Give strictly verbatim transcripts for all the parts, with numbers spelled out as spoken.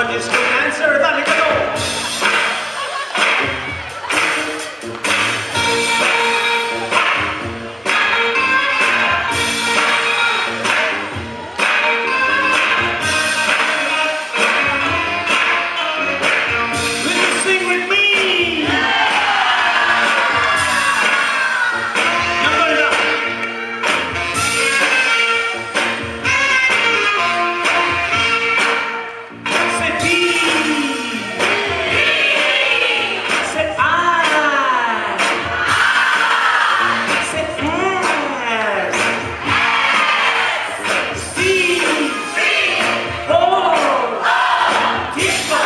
Disco dancer, dale, que no. Will you sing with me? Number one. C'est B. C'est I. C'est S. C. O. Disco.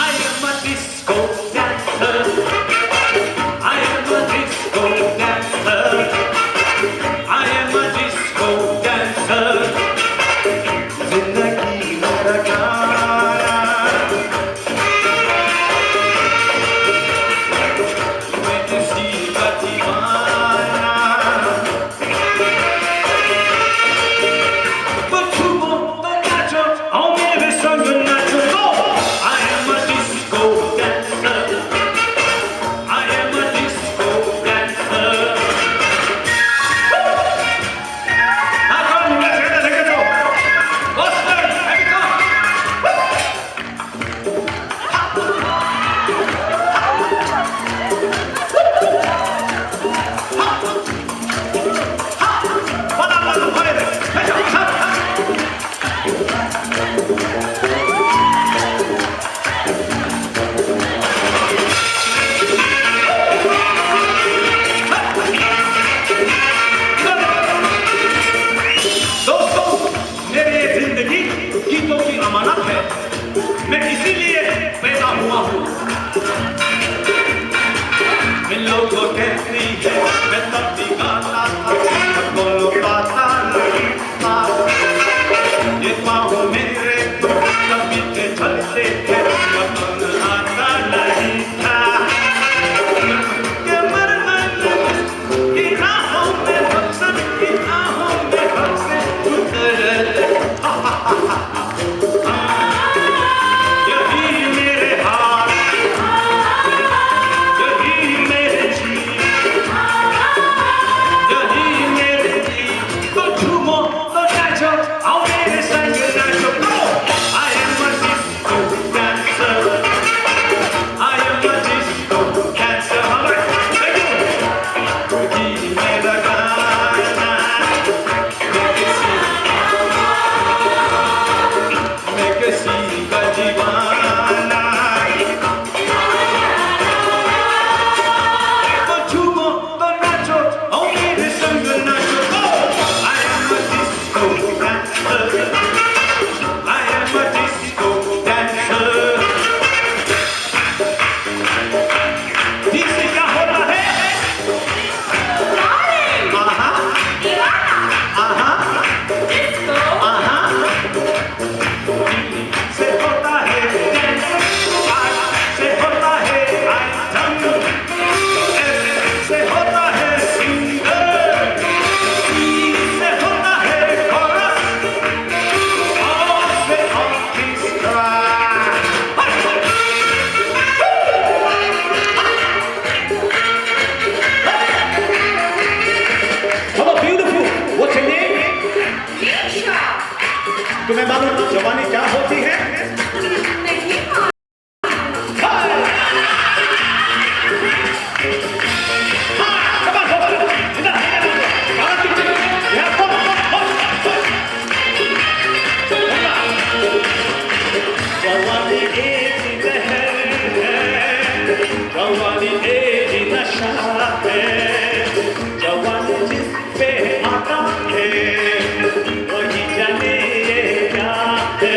I am a disco dancer. I am a disco dancer. I am a disco dancer. जिंदगी मेरा गाना। मैं किसी का दीवाना। तो झूमो, तो नाचो, आओ मेरे संग नाचो। Go! I am a disco dancer. I am a disco dancer. हाँ, कौन है? Oscar, अभी कौन? दोस्तों, मेरी ये जिंदगी गीतों की अमानत है। मैं इसीलिए पैदा हुआ हूँ। मिलो को कहती है, मैं तब भी गाता था, बोलो पाता नहीं था। ये पाँव मेरे तो कभी थे चलते थे, वतन आता नहीं था। के मरना की राहों में वतन की राहों में हमसे उतर। यही मेरे हाथ, यही मेरे जी, यही मेरे जी। तो झूमो, तो नाचो, आओ मेरे संग नाचो। Go! I am a disco dancer. I am a disco dancer. All right. Thank you. यही मेरा गाना। मैं किसी मैं किसी का दीवाना। तो झूमो, तो नाचो, आओ मेरे संग नाचो। Oh, I am a disco dancer. I am a disco dancer. DJ क्या हो रहा है? आहा। आहा। आहा। से होता है dance, I से होता है item, S से होता है singer, T से होता है chorus, O से orchestra. Hello, beautiful. What's your name? तुम्हें मालूम जवानी क्या होती है? नहीं मालूम। जवानी एक जहर है, जवानी एक नशा है, जवानी जिस पे आता है, वही जाने ये क्या है।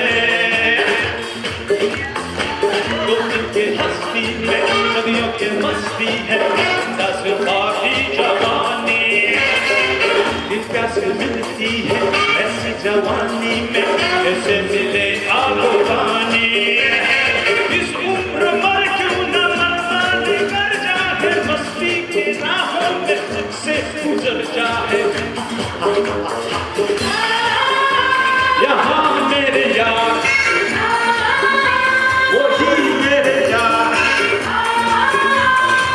दोस्ती की हस्ती में सदियों की मस्ती है, दस बाकी जवानी। दिल प्यास मिलती है ऐसी जवानी में, जैसे मिले आग पानी। इस उम्र मर क्यों ना मरना, निकल जाए मस्ती की राहों से गुजर जाए। यहाँ मेरे यार, वही मेरे यार,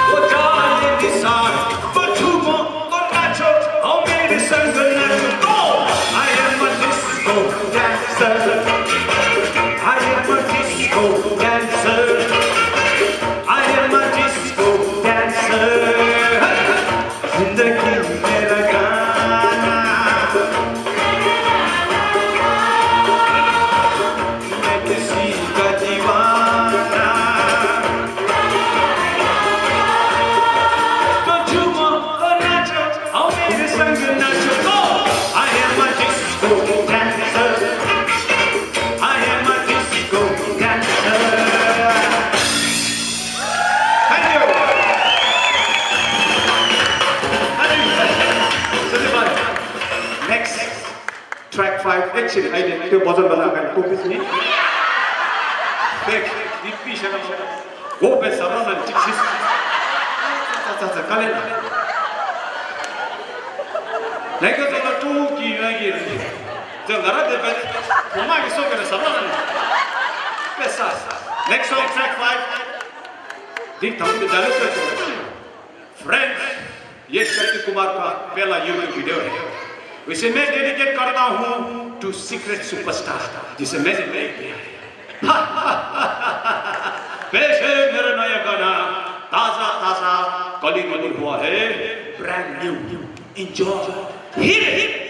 वो जाए निसार, वो झूमो, वो नाचो, आओ मेरे संग नाचो। Go! I am a disco dancer. I am a disco dancer. I am a disco dancer. जिंदगी मेरा गाना, मैं किसी का दीवाना। तो झूमो और नाचो, आओ मेरे संग नाचो। Go! I am a disco dancer. I am a disco dancer. Thank you. Thank you. Next, track five. Actually, I did. त्यो भजन भजन गाने को कुछ नहीं। देख, दिप्पी शर्मा। वो बे सराना चिक्सिस। चा, चा, चा, काले। लेकिन तो तू की, की। जो लड़ा दे बे, मम्मा की सो करे सराना। पैसा। Next song, track five. दिख, थम के डालो क्या? फ्रेंड्स, ये शक्ति कुमार का पहला YouTube वीडियो है। इसे मैं डेडिकेट करता हूँ टू सीक्रेट सुपरस्टार, जिसे मैंने नहीं किया है। पेश है मेरा नया गाना, ताजा ताजा कली रिलीज हुआ है, brand new. Enjoy. Hit.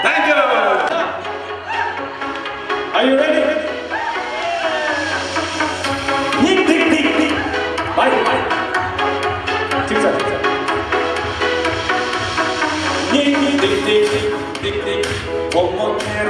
Thank you. Are you ready?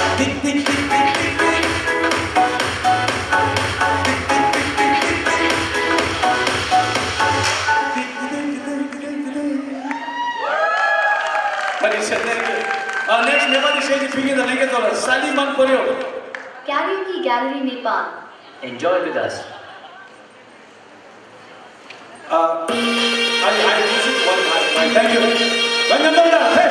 Thank you. Uh, next, Nepali शैली फिल्म द लेके चल साली मन पर्यो। Karaoke gallery Nepal. Enjoy with us. Uh, I, I visit one time. Thank you. Remember that. Hey.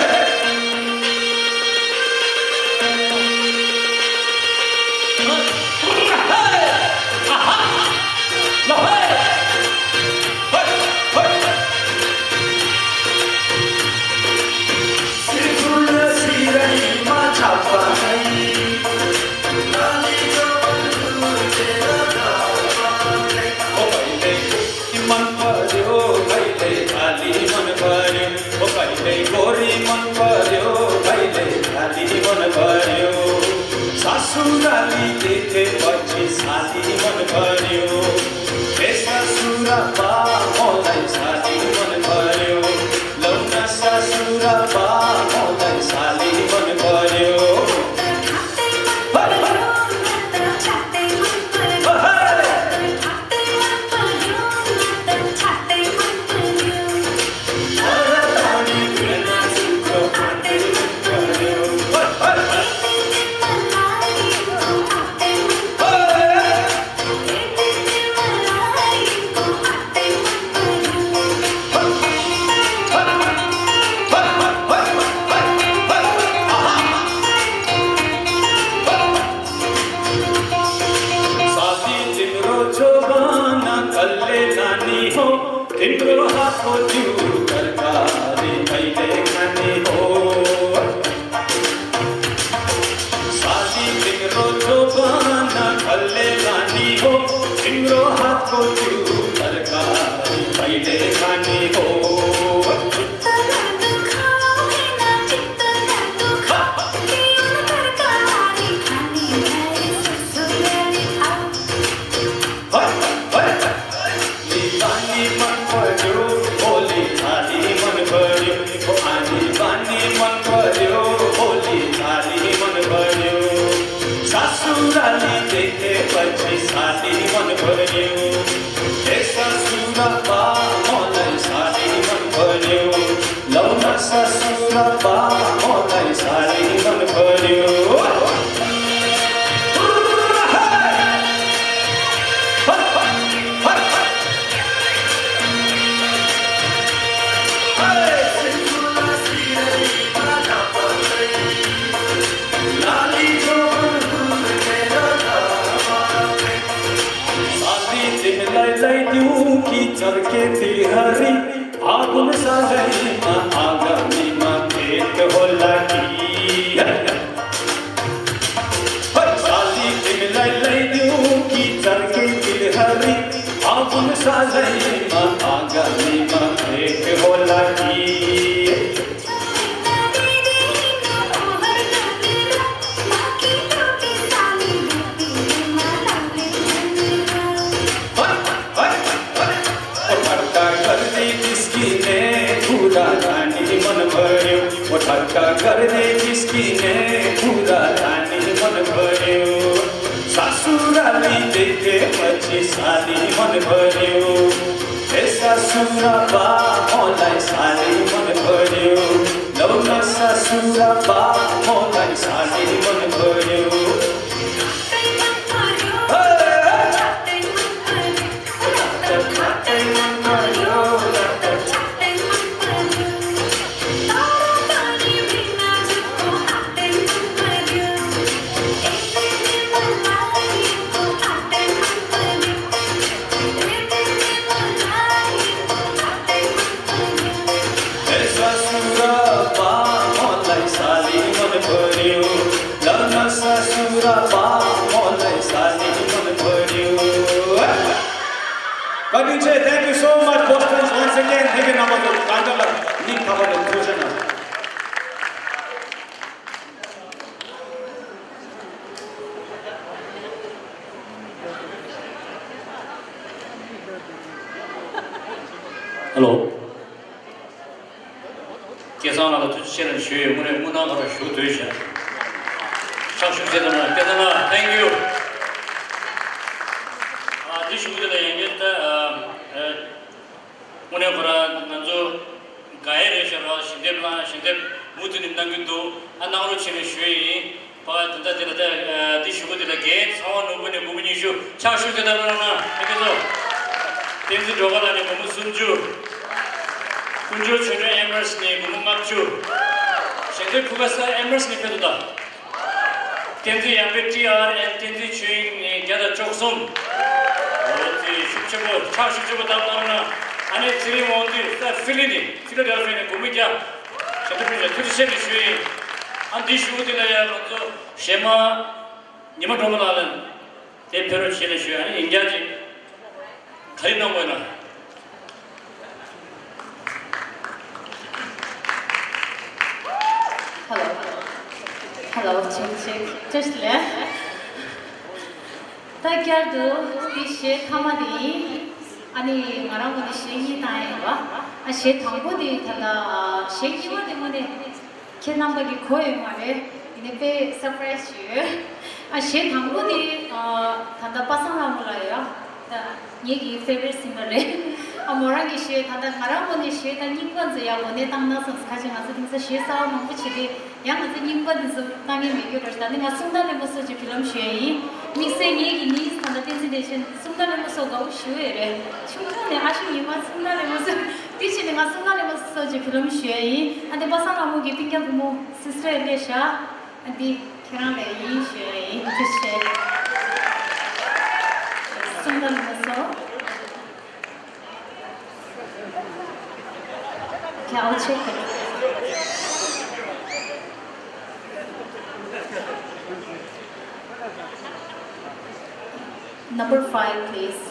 मन पर्यो भाइले खाली मन पर्यो। ओ भाइले गोरी मन पर्यो, भाइले खाली मन पर्यो। ससुराली देखेपछि साली मन पर्यो। ए ससुरा बा, मलाई साली मन पर्यो। लौ न ससुरा बा, मलाई साली मन पर्यो। को क्यों तरकारी पहले खाने को। चित्त न दुखाओ है ना, चित्त न दुखाओ, क्यों न तरकारी खाने मेरे ससुराल आओ। हट, हट, हट। लिबानी मन पड्यो, भोली थाली मन पड्यो, ओ आनी बानी मन पड्यो, भोली थाली मन पड्यो। सासुराली देखेपछि साली मन पड्यो। ए ससुरा बा, मलाई साली मन पड्यो। लौ न ससुरा बा, मलाई साली मन पड्यो। साली तिमीलाई ल्याइदिउँ कि चर्के तिलहरी, फागुन सालैमा आँगनीमा भेट होला कि। साली तिमीलाई ल्याइदिउँ कि चर्के तिलहरी, फागुन सालैमा आँगनीमा भेट होला कि। ओ ठट्टा गर्दै जिस्किने कुरा रानी मन पर्यो, ओ ठट्टा गर्दै जिस्किने कुरा रानी मन पर्यो। सासुराली देखेपछि साली मन पर्यो। ए ससुरा बा, मलाई साली मन पर्यो। लौ न ससुरा बा, मलाई साली मन पर्यो। ए ससुरा बा, मलाई साली मन पर्यो। ल न ससुरा बा, मलाई साली मन पर्यो। Katinche, thank you so much, Boston, once again. Thank you, Namato Kandala, Ning Kavale, Kujana. Hello. སྐལ་བཟང་ལགས་ལ་ཐུགས་རྗེ་ཆེ་ལ་ཞུ་ཡོད། དངོས་གནས་སྨོན་ལམ་ག་རེ་ཞུ་འདོད་བྱ། ཕྱག་ཞུ་བྱེད་དང་། སྐལ་བཟང་ལགས། Thank you. ཨ། འདི་ཞུ་གི་འདུག་ལ། ཡང་བསྐྱར་ད་ཨ་ཨ་དངོས་གནས་ཁོ་རང་ང་ཚོ་དགའ་ཡས་རེད་ཤག་ར། ཞལ་འདེབས་ལ་ཞལ་འདེབས་མུ་མཐུད་ནས་གནང་གི་འདུག་ཨ། གནང་རོགས་བྱེད་ནས་ཞུ་ཡི་ཡིན། ཕ་ད་ལྟ་འདི་ལ་ད་འདི་ཞུ་གི་འདི་ལ་རྒན་ཚངས་དབང་ནོར་བུ་ནས་སྒོར་མོ་ཉི་ཤུ། ཕྱག་ཞུ་དེ་ལྟར་གནང་། ཕ་གི་ཚོ། བསྟན་འཛིན་སྒྲོལ་དཀར་ལགས་ནས་སྒོར་མོ་སུམ་ཅུ། དཀོན་མཆོག་ཆོས་སྒྲོན་ཨེ་མར་སི་ནས་སྒོར་མོ་ལྔ་བཅུ། ཞལ་འདེབས་ཕུ་ཁ་ས་ཨེ་མར་སི་ནས་ཕེབས་འདུག་ད། བསྟན་འཛིན་ཡར་འཕེལ་ཊི་ཨར་ཨེན། བསྟན་འཛིན་ཆོས་དབྱིངས་ནས་བརྒྱ་དང་བཅུ་གསུམ། འོ་དེ་ཤུགས་ཆེན་པོ། ཕྱག་ཤུགས་ཆེན་པོ་བཏབ་གནང་རོགས་གནང་། ཨ་ནི་ཚེ་རིང་དབང་འདུས་ས་ཕི་ལི་ནས། ཕི་ལ་ཌེལ་ཕི་ཡ་ནས་སྒོར་མོ་བརྒྱ། ཞལ་འདེབས་ཕུལ་བྱ་ཐུགས་རྗེ་ཆེ་ཞུ་ཡིན། ཨ། འདི་ཞུ་གི་འདི་ལ་ཡང་ང་ཚོ་གཞས་མ་ཉི་མ་སྒྲོལ་མ་ལགས་ལ་དེ་ཕེབས་རོགས་བྱེད་ལ་ཞུ། ཨ་ནི་ཡིན་རྒྱ་ཅིག་ག་རེ་གནང་དགོས་ན། Hello. Hello. Check, check. Just ལས། ད་བསྐྱར་དུ་འདི་གཞས་མཐའ་མ་དེ་ཡིན། ཨ་ནི་ང་རང་ངོས་ནས་གཞས་གཉིས་བཏང་ཡ་ཡིན་པ། ཨ། གཞས་དང་པོ་དེ་ད་ལྟ། ཨ། གཞས་གཉིས་པ་དེ་དངོས་གནས་ཁྱེད་རྣམ་པ་གིས་གོ་ཡོད་མ་རེད། ཡིན་ནའི་དཔེ་སར་པ་རའི་ཛི་བྱས་ཡོད། ཨ། གཞས་དང་པོ་དེ། ཨ། ད་ལྟ་པ་སངས་ལྷ་མོ་ལགས་ཡ། ད་ངེད་ཀྱི་ཕེ་ཝ་རེཊ་སིང་གར་རེད། ཨ། མོ་རང་གི་གཞས། ད་ལྟ་ང་རང་ངོས་ནས་གཞས་ད་རྙིང་པ་ཚོ་ཡ་གོ་གནས་བཏང་ན་བསམས། ཁ་ཅིག་ང་ཚོ་དེང་སང་གཞས་གསར་པ་མང་པོ་བྱས་ཏེ། ཡང་ང་ཚོ་རྙིང་པ་འདི་ཚོ་བཏང་མཁན་མེད་རྒྱུ་རེད། ད་ནི་ང་གསུང་རྟ་ལེན་པ་སོགས་ཀྱི་ཕི་ལམ་ཞུ་ཡ་ཡིན། དམིགས་བསལ་ངེད་ཀྱི་ནི་ད་ལྟ་བསྟན་འཛིན་བདེ་ཆེན་གསུང་རྟ་ལེན་པ་སོགས་དགའ་པོ་ཞེ་པོ་ཡོད་རེད། ཆུང་ཆུང་ནས་ཨ་ཞེ་ཉི་མ་གསུང་རྟ་ལེན་པ་སོགས། དེ་བྱས་ནས་ང་གསུང་རྟ་ལེན་པ་སོགས་ཀྱི་ཕི་ལམ་ཞུ་ཡ་ཡིན། ཨ། འདི་པ་སངས་ལྷ་མོ་གི་སྤུན་ཀྱག་བུ་མོ་སིས་ཊར་ཡིན་པས་ཤག་ཨ། འདི་ཁྱེད་རང་ལ་ཡིན་ཞུ་ཡ་ཡིན། ཐུགས་རྗེ་ཆེ། གསུང་རྟ་ལེན་པ་སོགས། Okay, I'll check it. Number five, please.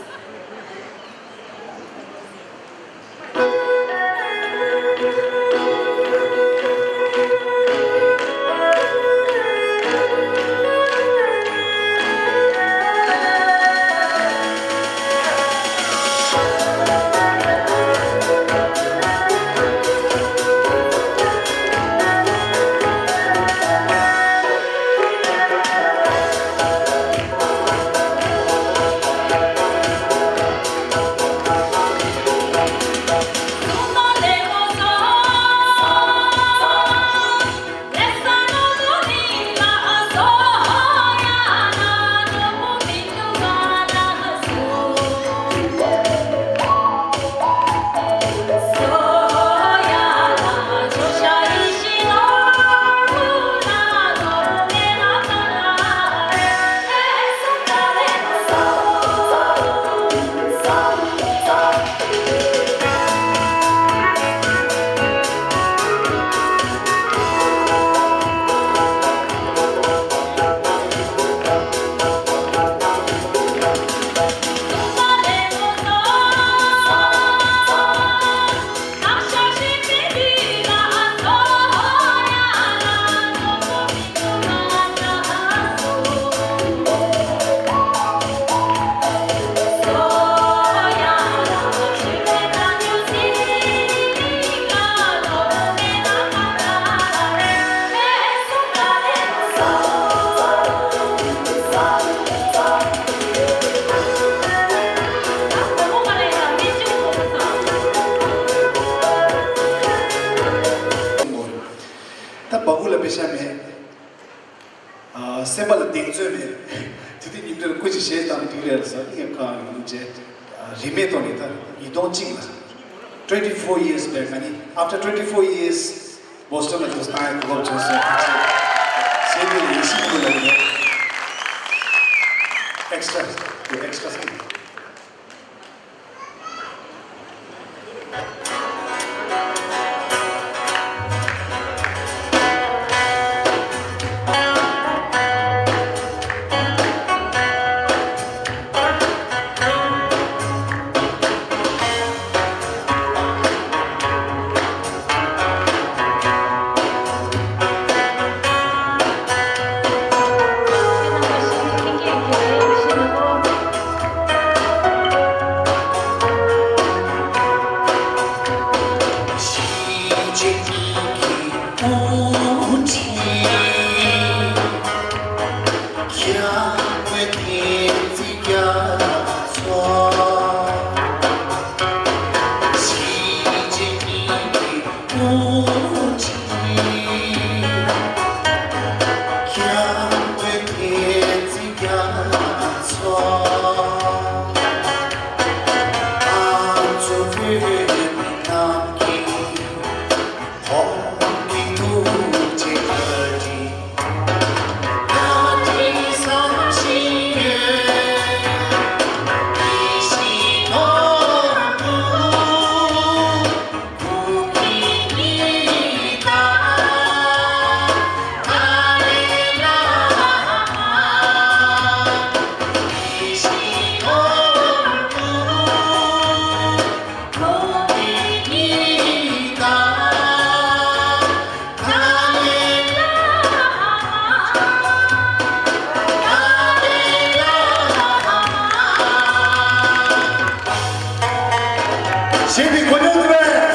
པ་ལ་གདེང་ཚོད་མེད། དེ་དུས་ཉིན་རེར་སྐུ་མཁྱེན་གཞས་བཏང་དུས་རེད་ལ་ཟེར་ངས་ཁ་ཡོང་རྗེས་རིན་མེད་ཐོག་ནས་ད་ཉིས་སྟོང་གཅིག་ལ། twenty four years back ཨ་ནི། After twenty four years Boston ལ་འདུག་སྟངས་ཡག་གོ་སྐབས་བྱུང་སོང་། ཐུགས་རྗེ་ཆེ། སེམས་ལ་ཡིད་ཆེས་ཁུལ་ལ་ཡིན། ཨེག་སི་ཊ་དེ་ཨེག་སི་ཊ་སེ། ཞེས་པའི་གོ་མྱོང་འདུག་པས།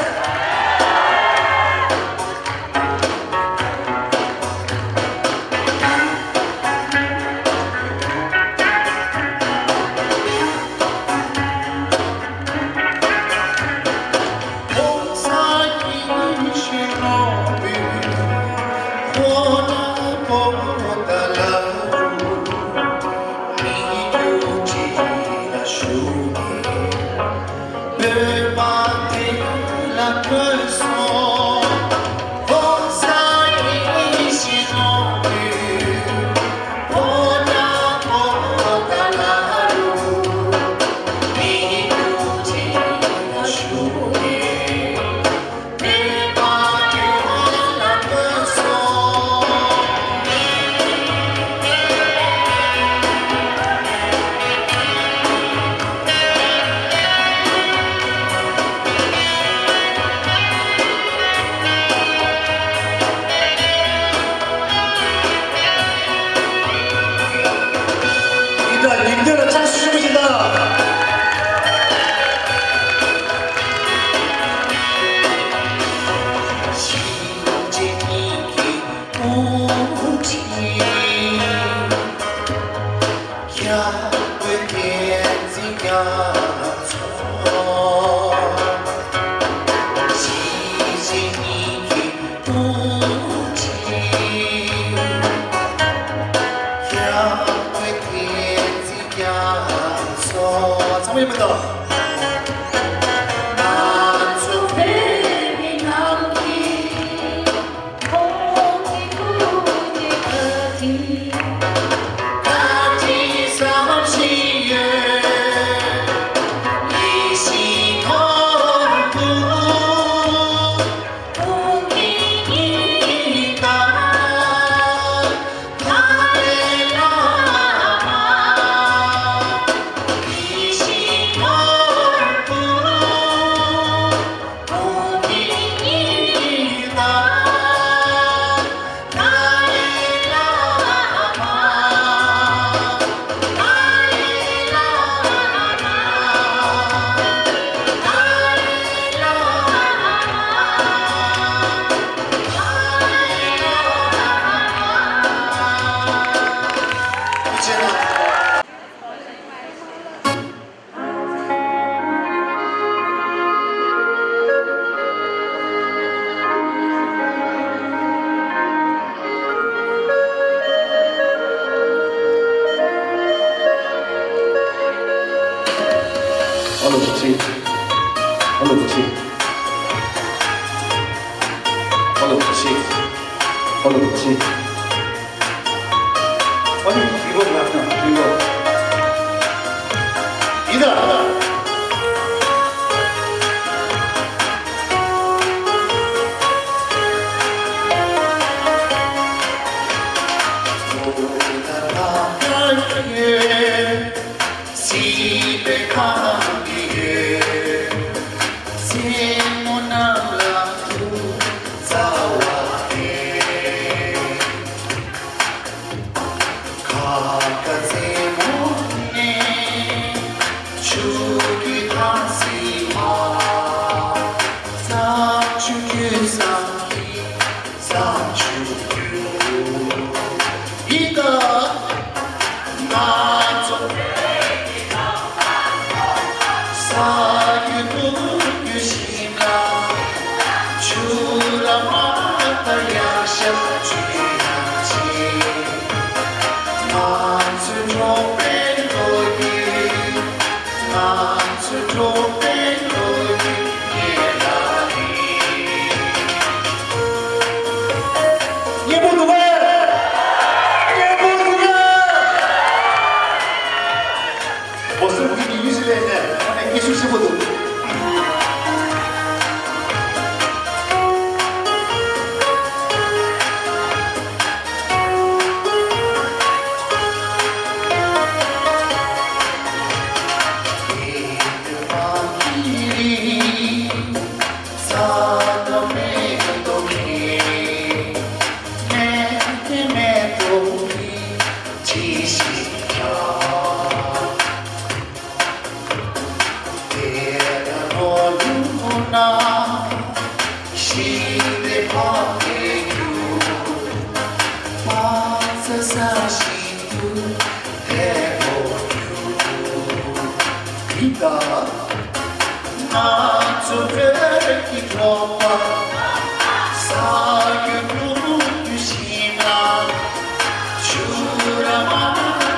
འདི་འདྲ་ཉིན་ཐོ་ལ་ཕྱག་ཤུ་ཤུ་ཞིག་དང་། ཚང་མ་ཡིན་པ་དང་། Hello, Chi. Hello, Chi. Hello, Chi. Hello, Chi. སྲིད་པའི་ཁམས་འདི་ཡོད། མཚན་མོ་རྣམས་ལ་ཐུགས་བརྩེ་བ་ལྡན། ཁ་དགའ་རྩེ་མོ་ནས་ཆུ་རྒྱུད་ཐང་སི་མ། བྱང་ཆུབ་རྒྱུད་བཟང་གི་བྱང་ཆུབ་རྒྱུད། ཡི་དྭགས་ང་ཚོ་ས་རྒྱུད་སྟོང་རྒྱུད་ཞིམ་ལ། ཆུ་ལ་མ་དང་གཡག་ཞབས་ཆུ་ཡང་ཆེ། ང་ཚོའི་འབྲོག་པའི་ལོ་རྒྱུས། ང་ཚོའི་འབྲོག་པའི་ལོ་རྒྱུས་ངེད་ལ་རེད། སྙན་པོ་འདུག་གས། སྙན་པོ་འདུག་གས། འོ་སོ་བུ་གི་ཡུལ་ཞིག་ལས་ནས་ཁོ་ནས་སྐད་ཤུགས་ཆེན་པོ་འདུག་ང་ཚོ་བོད་ཀྱི་འབྲོག་པ། ས་རྒྱུད་སྟོང་རྒྱུད་ཞིམ་ལ། ཆུ་ར་མ་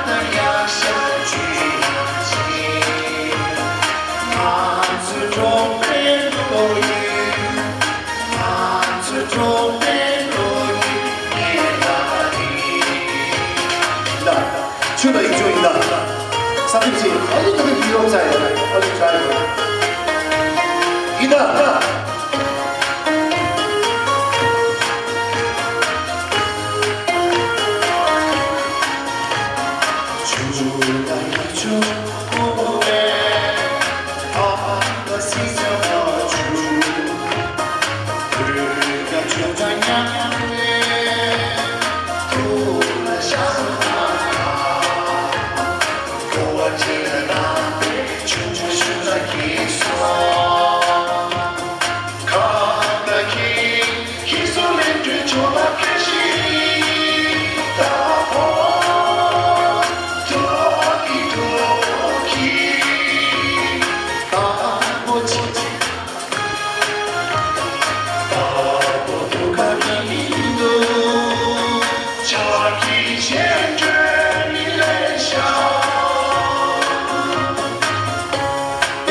དང་གཡག་ཞབས་ཆུ་ཡང་ཆེ། ང་ཚོའི་འབྲོག་པའི་ལོ་རྒྱུས། ང་ཚོའི་འབྲོག་པའི་ལོ་རྒྱུས་ངེད་ལ་རེད། ད། ཆུ་དང་ཡིག་ཆུ་ཡིན་ད། ས་ཐིག་ཅིག་ཨ་ལི་ཏི་ཡུ་རོབ་ས་ཡིན་ཨ་ལི་ཁྲ་ཡིན་ད། ཆུ་དང་ཡིག་ཆུ་ཀུ་བའི་ཨ་ལ་སི་ས་མ་ཆུ། བོད་ཀྱི་ཆུ་དང་མཉམ་པའི་ཐུགས་ལ་ཤར་མ་ཐག་འགྲོ་བ་སྤྱི་ལ་བཏང་བའི་ཆུང་ཆུང་ཤུགས་ལ་འཁྱེར་སོང་། གང་ལྟར་ཁྱེད་ཁྱེད་ཚོ་ལས་འགྲོའི་ཆོ་ལ་ཁ་ཤས་ད་ཕོ་ཐོག་གི་ཐོག་གི་ད་ཕོ་ཆེ་ཆེ།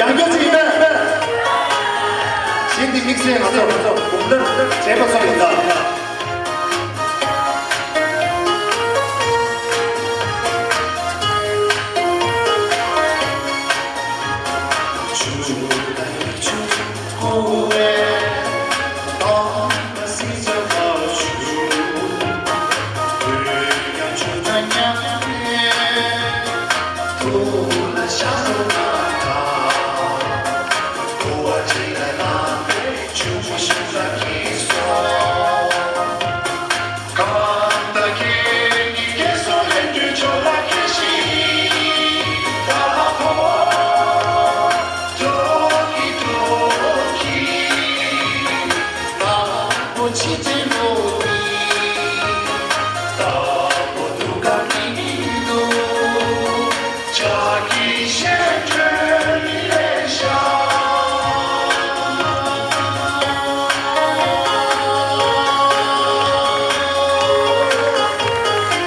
ཡང་བསྐྱར་ཅིག་ཡིན་པས། གཞན་འདི་དམིགས་བསལ་ང་ཚོ་གུང་ལྟར་བྱས་པ་ཚོ་ཡིན་ད།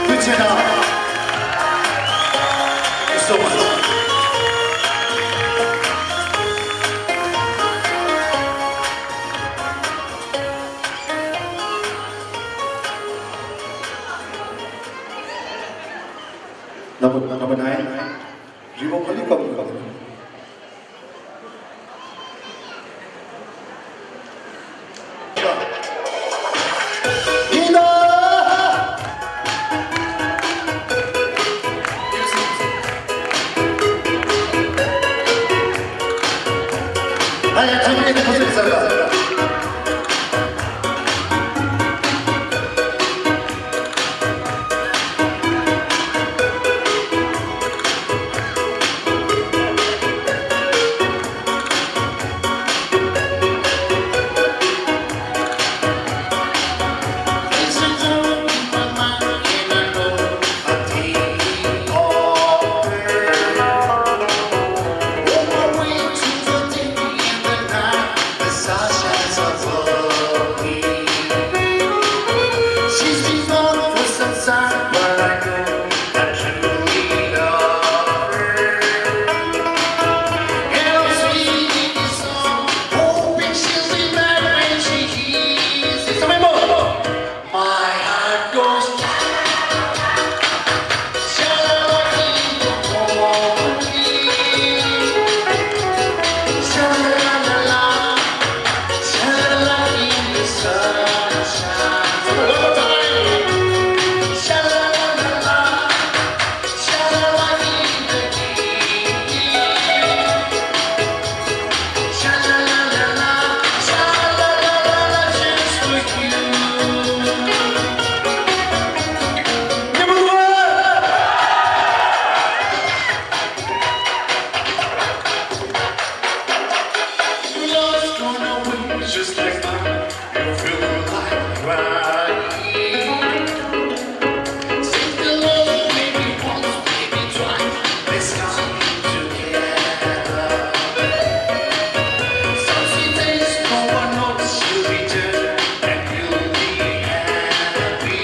ཐུགས་རྗེ་གནང་། Thank you so much. Number nine, Ribo Malik Kaur. Just like mine, you feel like crying. Sing along, maybe once, maybe twice. Let's come together. Some sweet taste, no one knows you'll return, and you'll be happy.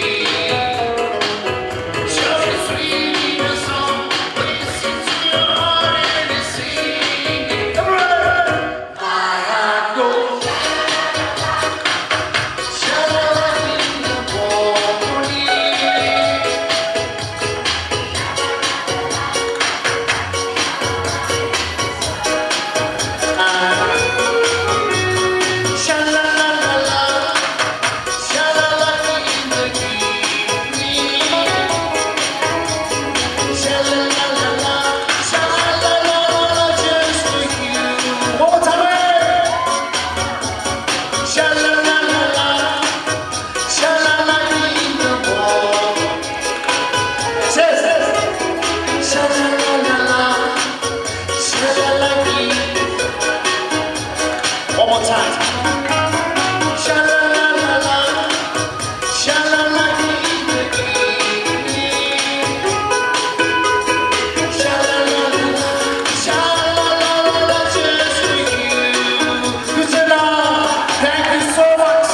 Just a sweet little song, listen to your heart and it's singing. Everybody! My heart goes sha-la-la in the morning. Sha-la-la-la-la. Sha-la-la in the evening. Sha-la-la-la-la, sha-la-la-la-la, just for you. One more time. Sha-la-la-la-la, sha-la-la in the morning. Yes. Sha-la-la-la-la, sha-la-la in. One more time. Sha-la-la-la-la. Sha-la-la-dee-dee-dee. Sha-la-la-la-la. Sha-la-la-la-la, just for you. Good job. Thank you so much.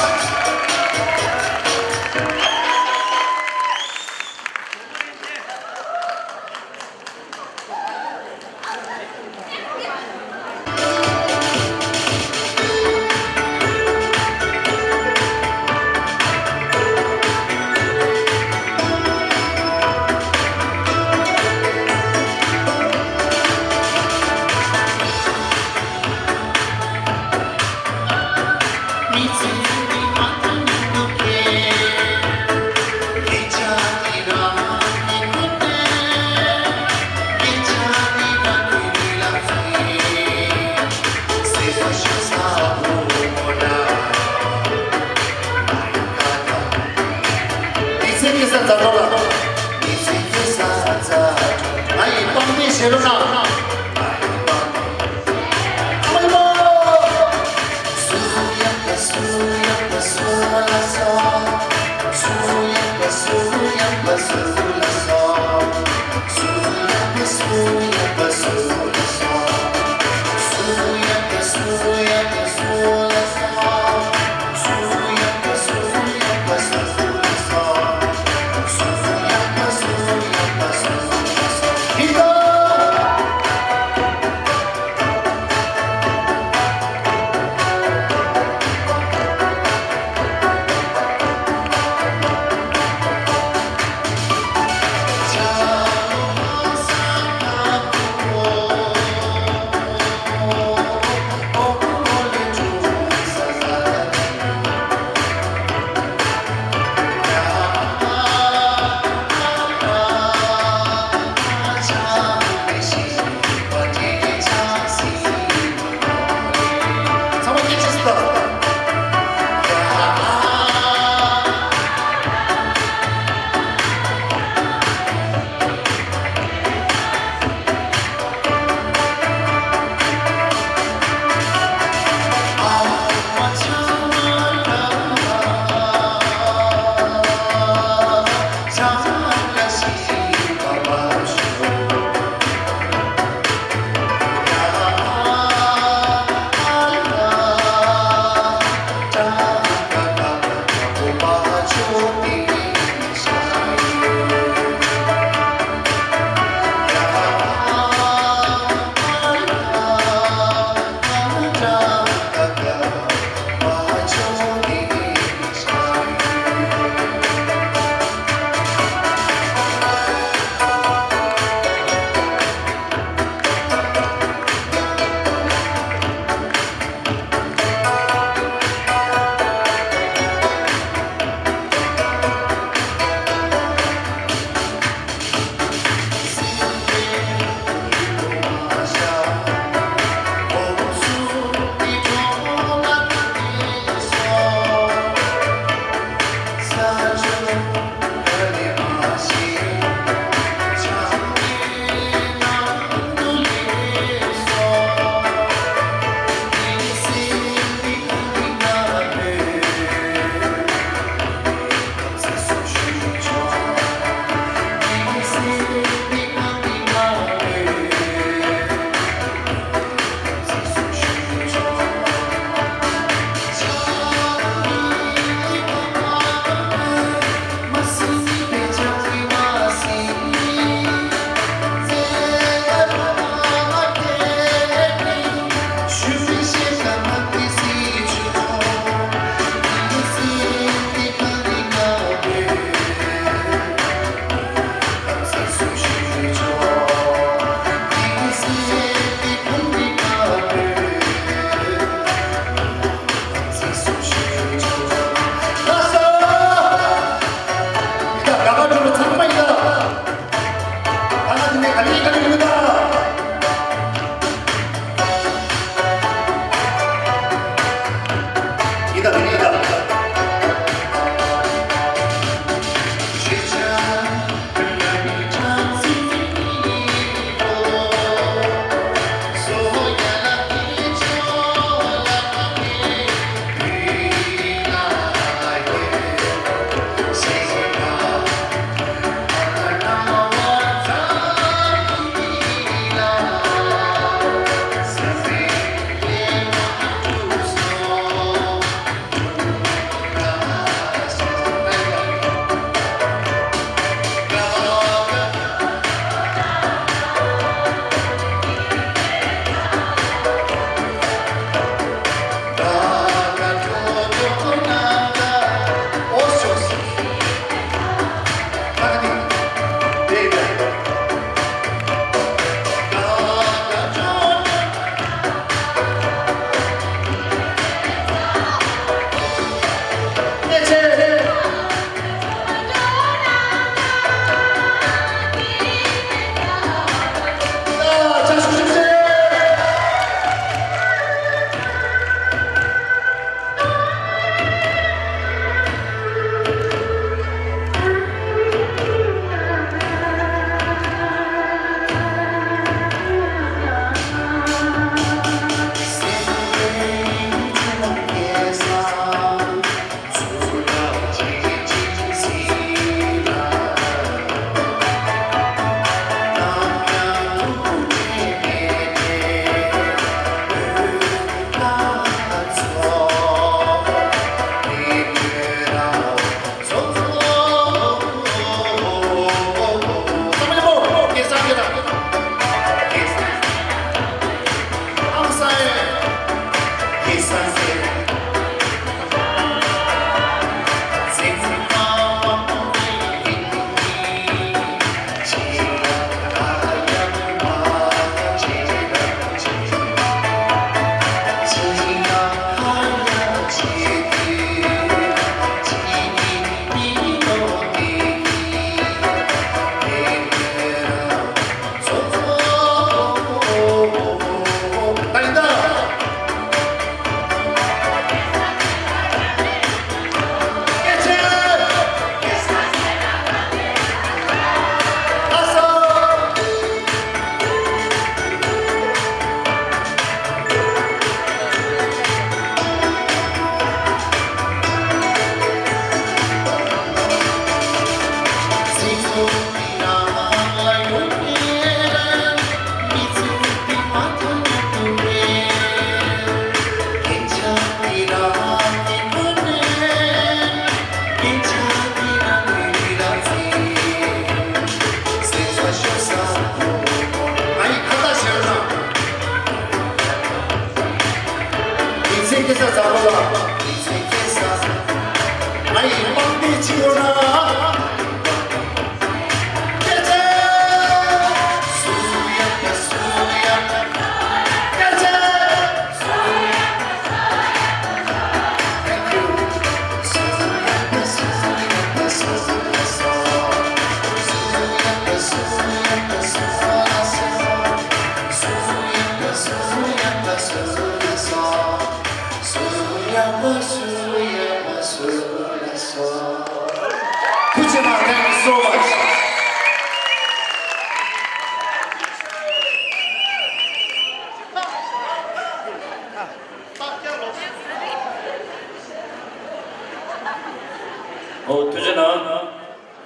ཨོ་ཐུགས་རྗེ་གནང་།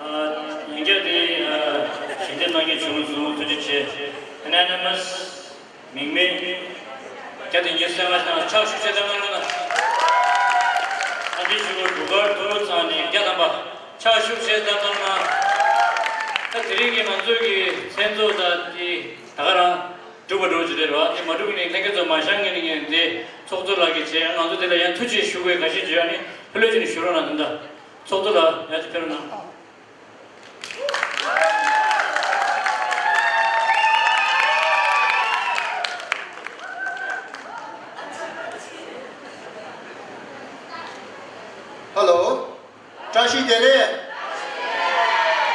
ཨ་ཡིན་རྒྱུ་དེ་ཨ་ཞལ་འདེབས་གནང་མཁན་བྱུང་སོང་། ཐུགས་རྗེ་ཆེ། Anonymous མིང་མེད། བརྒྱ་དང་ཉེར་ལྔ་དང་ཕྱག་ཞུ་བྱས་ཙམ་གནང་། ཨ་འདི་ཞུ་གོ་འབྲུག་སྒར་དུ་ཚང་ནས་བརྒྱ་ཐམ་པ་ཕྱག་ཞུ་བྱས་ཙམ་གནང་། ད་དེ་རིང་གི་ང་ཚོའི་གི་མཚན་ཚོགས་ད་དེ་ད་ག་རང་འགྲུབ་པ་འགྲུབ་ཀྱི་རེད་བ། དེ་མ་འགྲུབ་ནས་ལྷན་རྒྱས་ཚོ་མ་བཞག་ངེས་ནས་ངས་འདི་ཚོགས་གཙོ་ལགས་ཀྱིས་བྱས། ང་ཚོ་དེ་ལ་ཡང་ཐུགས་རྗེ་ཞུ་དགོས་ག་ཞིག་བརྗོད། ཨ་ནི་ཕུ་ལོས་ཀྱི་ནས་ཞུ་རོགས་གནང་། དེ་འདྲ་ཚོགས་གཙོ་ལགས་ཡར་ཅིག་ཕེབས་རོགས་གནང་། ཧ་ལོ། བཀྲ་ཤིས་བདེ་ལེགས།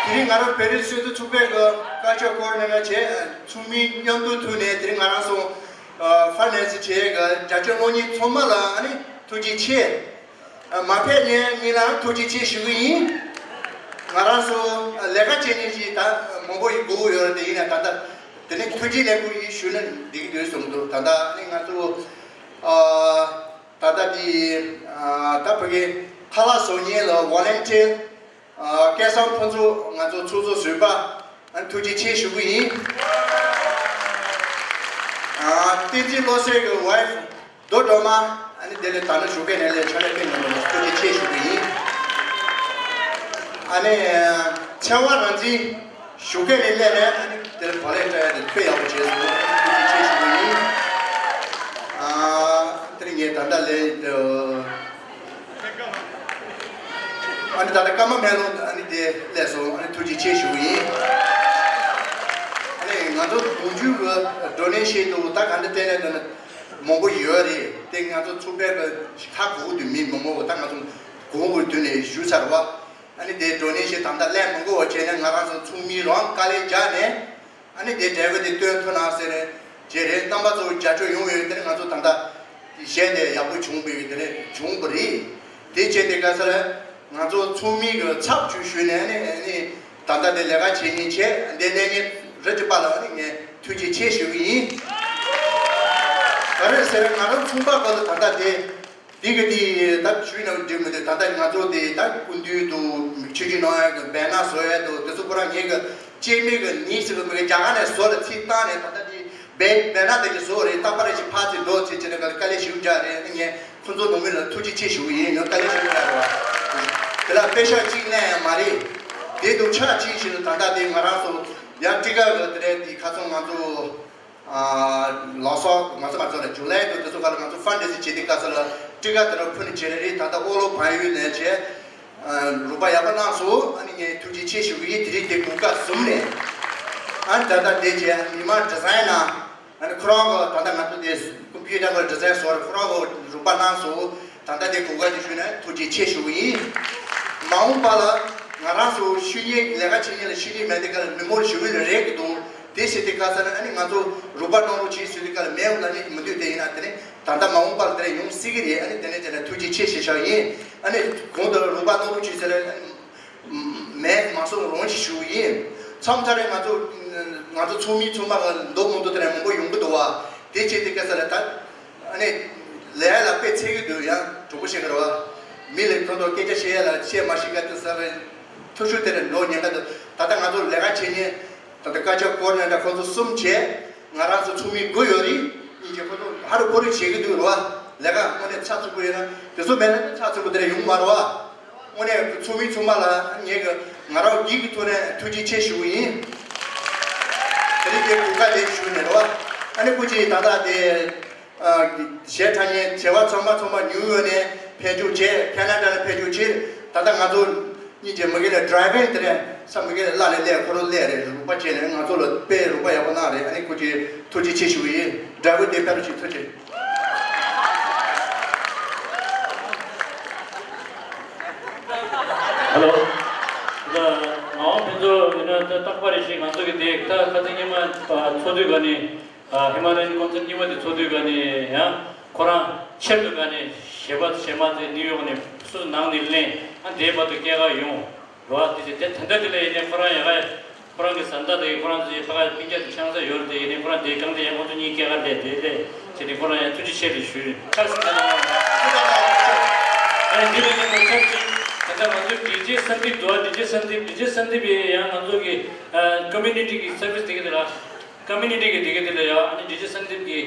དེ་རིང་ང་རང་བོད་རིགས་སྤྱི་མཐུན་ཚོགས་པའི་གི་བཀའ་ཤག་ཀོ་ཨོར་ཌི་ནེ་ཊར་བྱས། ཚོགས་མི་མཉམ་དུ་ཐུག་ནས་དེ་རིང་ང་རང་ཚོ་ཨ་ཕ་ནན་སི་བྱས་གི་རྒྱ་ཆེ་སློབ་གཉེར་ཚང་མ་ལ་ཨ་ནི་ཐུགས་རྗེ་ཆེ། ཨ་མ་ཕེབས་མཁན་གཉིས་ལའང་ཐུགས་རྗེ་ཆེ་ཞུ་གི་ཡིན། ང་རང་ཚོ་ལས་ཀ་བྱེད་མཁན་ཞིག་ད་མང་པོ་ཡི་སྒུག་ཡོད་རེད། དེ་ཡིན་ན་ད་ལྟ་དེ་ནས་ཐུགས་རྗེ་ལེགས་འབུལ་ཡིན་ཞུ་ན་འགྲིག་གི་འདུག་བསམ་འདུག་ད་ལྟ་ནི་ང་ཚོ་ཨ་ད་ལྟ་དེ་ཨ་ད་ཕ་གི་ཁ་ལག་བཟོ་མཁན་ལ་ཝོ་ལན་ཊི་ཡར་ཨ་སྐལ་བཟང་ཕུན་ཚོགས་ང་ཚོ་ཚོགས་གཙོ་ཟུར་པ་ཨ་ཐུགས་རྗེ་ཆེ་ཞུ་གི་ཡིན། ཨ་བསྟན་འཛིན་བློ་གསལ་གྱི་ཝའི་ཕུ་རྡོ་སྒྲོལ་མ་ཨ་ནི་དེ་ལས་ད་ནི་ཞུ་སྐད་ནས་ལས་ཕྱག་ལས་སྤེལ་མྱོང་བ་ལ་ཐུགས་རྗེ་ཆེ་ཞུ་གི་ཡིན། ཨ་ནི་ཚེ་དབང་རང་བཙན་ཞུ་སྐད་ནས་སླེབས་ནས་ཨ་ནི་དེར་བག་ལེབ་སྤྲད་ཡ་དེ་དཔེ་ཡག་པོ་བྱས་སོང་། ཐུགས་རྗེ་ཆེ་ཞུ་གི་ཡིན། ཨ་དེ་རིང་ངས་ད་ལྟ་ལས་ཨ་ནི་ད་ལྟ་ཀརྨ་མེ་ལོང་ཨ་ནི་དེ་སླེབས་སོང་། ཨ་ནི་ཐུགས་རྗེ་ཆེ་ཞུ་གི་ཡིན། ཨ་ནི་ང་ཚོ་གདུང་རྒྱུད་ཀྱི་ཌོ་ནེ་ཤན་དུ་ད་ག་འདྲ་བལྟས་ནས་ད་ནི་མང་པོ་ཡོད་རེད་དེ། ང་ཚོ་ཚོགས་པའི་ཁ་གོ་དུ་མི་མང་པོ་ད་ང་ཚོ་གོ་དགོས་དུས་ནས་ཞུ་ཚར་བ། ཨ་ནི་དེ་ཌོ་ནེ་ཤན་ད་ལྟ་སླེབས་མི་དགོས་པ་བྱས་ནས་ང་རང་ཚོ་ཚོགས་མི་རང་དཀའ་ལས་རྒྱག་ནས་ཨ་ནི་དེ་འབྲས་བུ་དེ་སྟོན་ཐུབ་ན་ཟེར་ནས་བྱས་རེད། རྣམ་པ་ཚོ་རྒྱབ་སྐྱོར་ཡོང་ཡོད་དེ་ནི་ང་ཚོ་ད་ལྟ་གཞས་དེ་ཡག་པོ་བྱུང་བས་དེ་ནས་བྱུང་བ་རེད། དེ་བྱས་དེ་ག་ས་ལ་ང་ཚོ་ཚོགས་མི་གི་ཚབ་ཞུ་ཞུས་ནས་ཨ་ནི་ཨ་ནི་ད་ལྟ་དེ་ལས་ཀ་བྱེད་མཁན་བྱས་འདི་གནས་མཁན་རི་ཅི་པ་ལ་ཨ་ནི་ངས་ཐུགས་རྗེ་ཆེ་ཞུ་གི་ཡིན། ག་རེ་ཟེར་ང་རང་ཚོང་པ་སྐོར་ལ་ད་ལྟ་དེ། འདི་གི་དེ་ད་ཞུས་ན་འགྲིག་མི་འདུག་ད་ལྟ་ང་ཚོ་དེ་ད་སྐུ་མདུན་དུ་མིག་ཆུ་ཆུ་གནང་ཡ་གི་བེ་ནར་བཟོ་ཡ་དུ་དེ་ཚོ་ཁོ་རང་ངེད་གི་སྐྱེས་མེད་གི་ནི་ཟེར་གི་མི་གི་རྒྱ་གར་ནས་བཟོ་ལ་ཚིག་བཏང་ནས་ད་ལྟ་དེ་བེ་བེ་ནར་དེ་གི་བཟོ་རེད། རྟག་པར་ཞིག་ཕར་ཚིག་འགྲོ་ཚིག་བྱས་ནས་ག་དཀའ་ལས་ཞིག་རྒྱག་རེད། ངས་ཁོ་ཚོ་ནང་མི་ལ་ཐུགས་རྗེ་ཆེ་ཞུ་གི་ཡིན། ངས་དཀའ་ལས་ཞིག་རྒྱག་རེད་བ། དེ་ལ་པེ་ཤག་གཅིག་ལེན་ཡ་མ་རེད། དེ་དུ་ཆ་གཅིག་ཞིག་ལ་ད་ལྟ་དེ་ང་རང་ཚོ་ཡང་ཊི་ཀ་གི་དེ་རེད། དེ་ཁ་སང་ང་ཚོ། ལགས་སོ། ང་ཚོ་ང་ཚོ་ལ་ཇུ་ལའི་དུ་དེ་ཚོ་ག་ལ་ང་ཚོ་ཕན་ཌེ་སིང་བྱེད་དུས་སྐབས་སུ་ལ་ཊི་ཀ་དེ་རུ་ཕུལ་ནས་བྱེད་རེད། ད་ལྟ་ཨོ་ལོ་བལ་ཡུལ་ནས་བྱས་རོགས་པ་ཡག་པོ་གནང་སོང་། ཨ་ནི་ངས་ཐུགས་རྗེ་ཆེ་ཞུ་གི་ཡིན། དེ་རིང་དེ་གོ་སྐབས་བཟུང་ནས་ཨ་ནི་ད་ལྟ་དེ་བྱས་མི་མང་ཌི་ཛའིན་ནང་ཨ་ནི་ཁོ་རང་གི་ད་ལྟ་ང་ཚོ་དེ་ཀམ་པུ་ཊར་གི་ཌི་ཛའིན་བཟོ་རེད། ཁོ་རང་གི་རོགས་པ་གནང་སོང་། ད་ལྟ་དེ་གོ་སྐབས་དེ་ཞུས་ནས་ཐུགས་རྗེ་ཆེ་ཞུ་གི་ཡིན། མ་འོངས་པ་ལ་ང་རང་ཚོ་ཤུལ་ཉེས་ལས་ཀ་བྱེད་མཁན་ལ་ཤུལ་ཉེས་མེད་དེ་ག་ལ་མི་མོ་ཞུ་གི་རེད་གི་འདུག་དེ་བྱེད་དེ་ག་ས་ན་ཨ་ནི་ང་ཚོ་རོགས་པ་གནང་རོགས་བྱེད་ཟེར་དུས་སྐབས་ལ་མེད་འོང་ན་ནི་མི་འདུག་དེ་ཡིན་ན་དེ་ནི་ད་ལྟ་མ་འོངས་པར་དེ་ནས་ཡོང་སྲིད་ཀྱི་རེད། ཨ་ནི་དེ་ནས་དེ་ནས་ཐུགས་རྗེ་ཆེ་ཞེས་བྱ་ཡིན། ཨ་ནི་གོང་དུ་རོགས་པ་གནང་རོགས་བྱེད་ཟེར་ལ་མེད་མ་སོང་རོགས་ཞེས་ཞུ་གི་ཡིན། མཚམས་མཚམས་རེ་ང་ཚོ་ང་ཚོ་ཚོགས་མི་ཚོགས་མ་ག་འདུག་མི་འདུག་དེ་ནས་མང་པོ་ཡོང་གི་འདུག་བ། དེ་བྱེད་དེ་ག་ས་ལ་ད། ཨ་ནི། ལས་ལ་དཔེ་ཚད་ཀྱི་འདུག་ཡང་གྲུང་པོ་བཤད་ཀྱི་རེད་བ། མི་ལ་ཐོག་ཐོག་སྐད་ཆ་བཤད་ཡ་ལ་བཤད་མ་ཤེས་ཀ་དེ་ས་རེད། ཐུ་ཤུ་དེ་ལ་འགྲོ་ཉེན་ཁ་འདུག་ད་ལྟ་ང་ཚོ་ལས་ཀ་བྱེད་མཁན་ད་ལྟ་བཀའ་ཤག་ཀོ་ཨོར་ཌི་ནེ་ཊར་ཁོང་ཚོ་གསུམ་བྱས། ང་རང་ཚོ་ཚོགས་མི་དགུ་ཡོད་རེད། གཉིས་ཀྱིས་ཁོང་ཚོ་ཧ་རུ་ཁོ་རུ་བྱེད་ཀྱི་འདུག་རེད་བ། ལས་ཀ་དངོས་གནས་ཚགས་ཚུད་པོ་ཡོད་ན་དེ་ཚོ་མེད་ན་ཚགས་ཚུད་པོ་དེ་འདྲ་ཡོང་མ་རེད་བ། དངོས་གནས་ཚོགས་མི་ཚོགས་མ་ལ་ངས་ཀྱི་ང་རང་སྒེར་གྱི་ཐོག་ནས་ཐུགས་རྗེ་ཆེ་ཞུ་གི་ཡིན། དེ་རིང་དེ་གོ་སྐབས་དེ་ཞུས་ནས་རེད་བ། ཨ་ནི་སྐུ་མཁྱེན་ད་ལྟ་དེ། གཞས་འཁྲབ་མཁན་བྱེས་པ་ཚང་མ་ཚང་མ་ནིའུ་ཡོག་ནས་ཕེབས་འཇུག་བྱས། ཁེ་ན་ཌ་ནས་ཕེབས་འཇུག་བྱས། ད་ལྟ་ང་ཚོ་གཉིས་ཀྱི་མ་གི་ལ་ཌ་རའི་ཝིང་དེ་ནས་ས་མ་གི་ལ་གླ་ལས་སླེབས་ཁོ་རང་སླེབས་རེད། རོགས་པ་བྱས་ནས་ང་ཚོ་ལ་དཔེ་རོགས་པ་ཡག་པོ་གནང་རེད། ཨ་ནི་སྐུ་མཁྱེན་ཐུགས་རྗེ་ཆེ་ཞུ་གི་ཡིན། ཌ་རའི་ཝར་དེ་ཕེབས་རོགས་བྱེད། ཐུགས་རྗེ་ཆེ། ཧ་ལོ། ད་ང་དབང་ཕུན་ཚོགས་ཡིན་ན་ད་རྟག་པར་རེ་བཞིན་ང་ཚོ་གི་དེ་ད་ཁ་སང་ཉི་མ་ཚོགས་དུས་ག་ནས། ཧི་མ་ལ་ཡན་ཀོན་སར་ཊི་གཉིས་པ་དེ་ཚོགས་དུས་ག་ནས་ཡང་ཁོ་རང་ཆེད་དུ་ག་ནས་གཞས་པ་གཞས་མ་དེ་ནིའུ་ཡོག་ནས་སུ་ནང་ནས་ལེན། ཨ་འདིའི་བར་དུ་སྐྱེལ་ག་ཡོང་། རོ་ཨ་དེ་དེ་ད་ལྟ་དེ་ལ་ཡིན་ནའི་ཁོ་རང་ཡ་ག་ཁོ་རང་གི་བཟའ་ཟླ་དེ་ཁོ་རང་ཚོའི་ཕ་ག་སྤུན་ཀྱག་དེ་ཆང་ས་ཡོད་རེད། དེ་ཡིན་ནའི་ཁོ་རང་དེ་གང་དེ་ཡང་ཁོ་ཚོ་གཉིས་སྐྱེལ་ག་ལས་དེ་ལས་བྱས་ནས་ཁོ་རང་ཡང་ཐུགས་རྗེ་ཆེ་རེ་ཞུ། ཕྱག་ཞུ་གནང་། ཨ་འདི་ལ་ཡིན་ནའི་ཁོ་ཆབས་ཅིག་ད་ལྟ་ང་ཚོའི་ཌི་ཇེ་སན་དིབ་འདུག་ཨ། ཌི་ཇེ་སན་དིབ། ཌི་ཇེ་སན་དིབ་ཡིས་ཡང་ང་ཚོ་གི་ཨ་ཀོ་མུ་ནི་ཊི་གི་སར་བི་སི་དེ་ག་དེ་ལ། ཀོ་མུ་ནི་ཊི་གི་དེ་ག་དེ་ལ་ཡང་ཨ་ནི་ཌི་ཇེ་སན་དིབ་གི་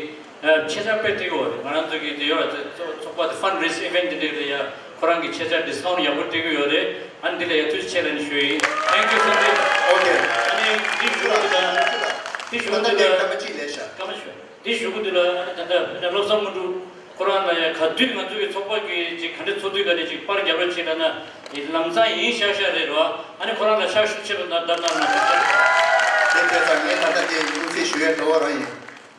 ཨ་ཤེས་བྱ་དཔེ་སྤྲད་ཀྱི་ཡོད་རེད། ང་རང་ཚོ་གི་དེ་ཡོད་ར། ཚོགས་པ་དེ་ཕན་རེ་སི་ཨི་ཝེན་ཊི་དེ་འདྲ་ལ་ཡང་ཁོ་རང་གི་ཤེས་བྱ་ཌི་སི་ཀའུན་ཊི་ཡག་པོ་སྤྲད་ཀྱི་ཡོད་རེད། ཨ་ནི་དེ་ལ་ཡང་ཐུགས་རྗེ་ཆེ་ལབ་ནས་ཞུ་ཡིན། Thank you, Sandeep. Okay. ཨ་ནི་འདི་ཞུ་གི་དང་། འདི་ཞུ་གི་འདུག་ད་ལྟ་དེ་སྐར་མ་གཅིག་ལས་ཤག་སྐར་མ་ཞུ། འདི་ཞུ་གི་འདུག་ལ། ཨ་ནི་ད་ལྟ་བློ་བཟང་དངོས་གྲུབ་ཁོ་རང་ལ་ཡང་ག་དུས་ང་ཚོ་གི་ཚོགས་པ་གི་ཅིག་ག་འདྲ་ཚོགས་དུས་ག་ནས་ཅིག་པར་རྒྱབ་རོགས་བྱེད་ལབ་ན། ལམ་སང་ཡིན་ཤག་ཤག་རེད་རོ། ཨ་ནི་ཁོ་རང་ལ་ཕྱག་ཤུགས་ཆེ་རུ་གནང་གནང་གནང་། དེ་དེ་ཚ་ངས་ད་ལྟ་དེ་ཡིན་ཚེ་ཞུ་ཡས་འགྲོ་བ་རང་ཡིན།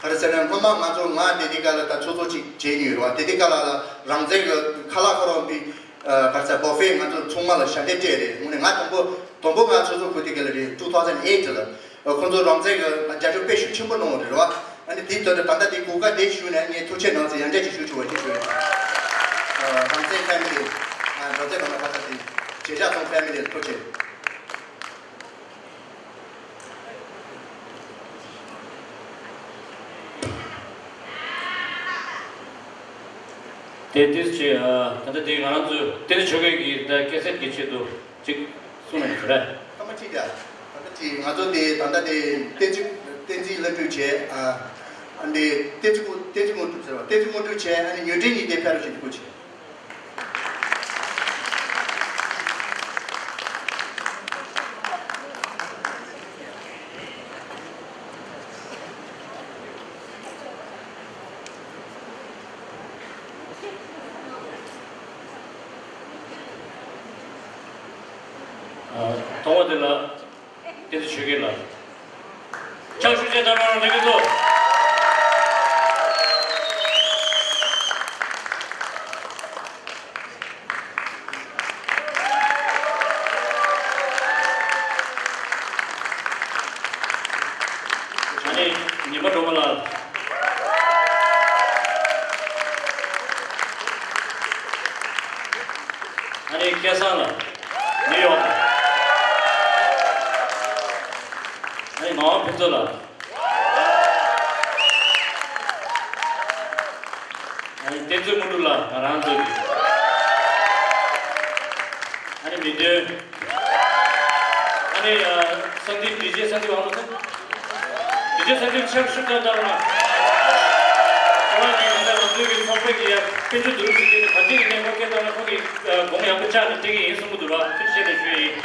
ག་རེ་ཟེར་ན་སྔོན་མ་ང་ཚོ་ང་དེ་དེ་ག་ལ་ད་ཚོགས་གཙོ་ཅིག་བྱས་ཡོད་རོ། དེ་དེ་ག་ལ་ལ་རང་བཙན་གི་ཁ་ལག་ཁོ་རང་པི་ག་རེ་ཟེར་བོ་ཧྥེ་ང་ཚོ་ཚང་མ་ལ་ཞལ་འདེབས་སྤྲད་རེད། དངོས་གནས་ང་དང་པོ་དང་པོ་ང་ཚོགས་གཙོ་ཁུར་དེ་ག་ལ་རེད། two thousand eight ལ། ཁོང་ཚོ་རང་བཙན་གྱི་རྒྱབ་སྐྱོར་དཔེ་ཤུགས་ཆེན་པོ་གནང་བ་རེད་བ། ཨ་ནི་དེའི་དོན་དུ་ད་ལྟ་དེ་གོ་སྐབས་དེ་ཞུས་ནས་ངས་ཐུགས་རྗེ་གནང་ཚེ་ཡང་བསྐྱར་ཅིག་ཞུ་ཆོག་པ་ཞིག་ཞུ། རང་བཙན་ཕེ་མི་ལི། རང་བཙན་གང་ལ་ཁ་ཚ་དེ། བྱེད་བཞག་ཚོང་ཕེ་མི་ལི་ཐུགས་རྗེ། དེ་དུས་ཀྱི་ད་ལྟ་དེ་ང་རང་ཚོའི་བསྟན་འཛིན་ཆོས་འཕེལ་གྱིས་ད་སྐྱེས་སྲིད་ཀྱི་ཆེད་དུ། ཅིག་གསུངས་ན་ཞུ་ར། སྐར་མ་གཅིག་ཀྱང་། ད་ལྟ་ཅིག་ང་ཚོ་དེ་ད་ལྟ་དེ་བསྟན་འཛིན་བསྟན་འཛིན་བླ་སྤྲུལ་བྱས། ཨ་ཨ་འདི་བསྟན་འཛིན་སྐུ་བསྟན་འཛིན་དངོས་གྲུབ་ཟེར་བ། བསྟན་འཛིན་དངོས་གྲུབ་བྱས། ཨ་ནི་ཉོན་སྒྲོན་གཉིས་དེ་ཕེབས་རོགས་བྱེད་དགོས་བྱས། ཐོག་མ་དེ་ལ་བསྟན་འཛིན་ཆོས་རྒྱལ་ལགས། ཕྱག་ཞུ་བྱས་དང་རང་རང་ལས་ཀྱི་ཚོ། ཨ་ནི་ཉི་མ་སྒྲོལ་མ་ལགས། ཨ་ནི་སྐལ་བཟང་ལགས། ནིའུ་ཡོག་ཨ་ནི་ངག་དབང་ཕུན་ཚོགས་ལགས། ཨ་ནི་བསྟན་འཛིན་དངོས་གྲུབ་ལགས་ང་རང་ཚོ་གི། ཨ་ནི་མི་འདོན། ཨ་ནི་ཨ་སན་དིབ་ཌི་ཇེ་སན་དིབ་ཨང་ལོ་སན། ཌི་ཇེ་སན་དིབ་ཕྱག་ཤུགས་ཀྱང་བཏང་རོགས་གནང་། ཁོ་རང་གིས་ད་ལྟ་ང་ཚོའི་གི་ཚོགས་པའི་གི་ཡ་དཔལ་འབྱོར་བསྡུ་རུབ་བྱེད་མཁན་དེ་ག་འདྲས་ཡིན་ནའི་ཁོ་སྐད་བཏང་ན་ཁོ་གིས་ཨ་དགོངས་ཡག་པོ་བཅག་ནས་སྤྲད་ཀྱི་ཡིན་གསུང་གི་འདུག་ར། ཐུགས་རྗེ་ཆེ་ཞུ་ཡིན།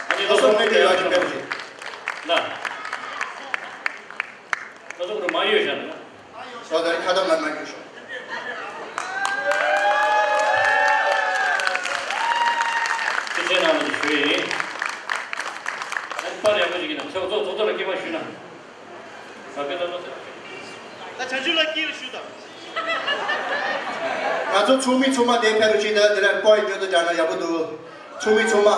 ཨ་ནི་སློབ་གསོ་མེད་པའི་ཡག་ཅིག་ཕེབས་ཤིག་ལ། སློབ་གསོ་རུ་མ་ཡོད་བཞག་ན། སོ་ད་ཁ་ཏ་མ་མ་རྒྱུ་ཤོག་ཐུགས་རྗེ་གནང་ཞུ་ཡིན། ཨ་ནི་པར་ཡག་པོ་ཞིག་ཡིན་ན་ཚོགས་གཙོ་ཚོགས་གཙོ་ལ་སྐྱེལ་མ་ཞུས་ན། ད་བྱང་ཆུབ་ལ་སྐྱེལ་ཞུ་དང་། ང་ཚོ་ཚོགས་མི་ཚང་མ་དེ་ཕེབས་རོགས་བྱེད་དང་། དེ་ལ་པར་ཡོད་དོ་ཅག་ན་ཡག་པོ་འདུག་ཚོགས་མི་ཚང་མ།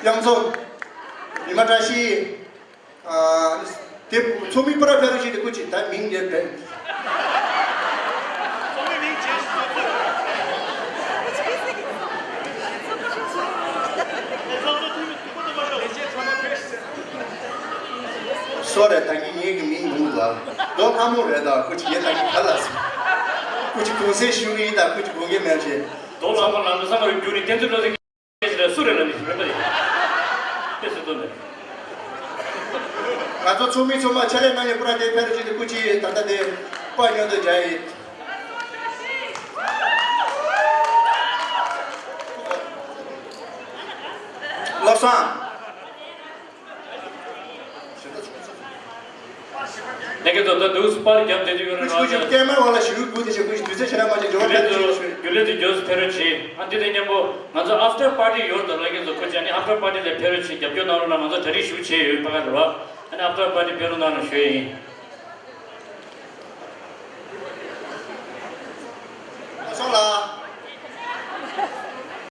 གཡང་འཛོམས། ཉི་མ་བཀྲ་ཤིས། ཨ་དེ་ཚོགས་མི་པར་ཕེབས་རོགས་བྱེད་དེ་སྐུ་མཁྱེན་ད་མིང་ངས་བས། ཚོགས་མི་མིང་བྱས་ཤིག་ཚོགས་གཙོ། ཚོགས་གཙོ་འཐུས་མི་འཐུས་སྒོ་ཚང་མ་ཤོག་སོ་རེད། ད་གིན་ངེད་ཀྱི་མིང་ངུ་ལ་རྡོ་ལྷ་མོ་རེད། ད་ཁོ་ཅི་ཡེ་ད་གིན་ག་ལ་སི་ཁོ་ཅི་གུང་སེང་ཞུ་གི་ཡིན། ད་ཁོ་ཅི་དགོངས་འགལ་མེད་ཅེས། རྡོ་ལྷ་མོ་ལ་མི་བསམ་པར་རྒྱུ་ནི་བསྟན་འཛིན་བློ་གསལ་གྱི་ཞིག་ལ་སུ་རེད་ལ་ནི་ཞིག་མེད་པ་ཡིན། དེ་སུ་དོན་མེད། ང་ཚོ་ཚོགས་མི་ཚང་མ་ཕྱག་ལས་གནང་ཡོད་པ་ར་དེ་ཕེབས་རོགས་བྱེད་དེ་སྐུ་མཁྱེན། ད་ལྟ་དེ་པར་ཉོ་འདོད་བྱ་ཡིན། བློ་བཟང་། ལས་ཀའི་ཐོག་ད་དུས་སུ་པར་རྒྱབ་བསྡད་ཀྱི་ཡོད་རེད། ཁུ་ཁུ་ཅིག་སྐད་མར་བ་ལ་ཞུ་དགོས་དེ་ཆེ་ཁུ་ཅིག་དུས་ཚོད་ཕྱི་ན་མ་ཅིག་འབྱོར་བ་ཕེབས་ཏུ་ཞུ་ཞུ། རྒྱུན་ལས་དུ་མགྱོགས་སུ་ཕེབས་རོགས་གྱིས། ཨ་འདི་དང་མཉམ་པོ་ང་ཚོ་ཨབ་ཊར་པར་ཊི་ཡོད་དོ་ལ་ངེད་ཚོ་ཁུ་ཅག་ནི་ཨབ་ཊར་པར་ཊི་ལ་ཕེབས་རོགས་གྱིས། རྒྱབ་སྐྱོར་གནང་རོགས་གནང་། ང་ཚོ་གྲ་སྒྲིག་ཞུ་བྱས་ཡོད་ཕ་ག་རེད་བ། ཨ་ནི་ཨབ་ཊར་པར་ཊི་ཕེབས་རོགས་གནང་རོགས་ཞུ་ཡིན།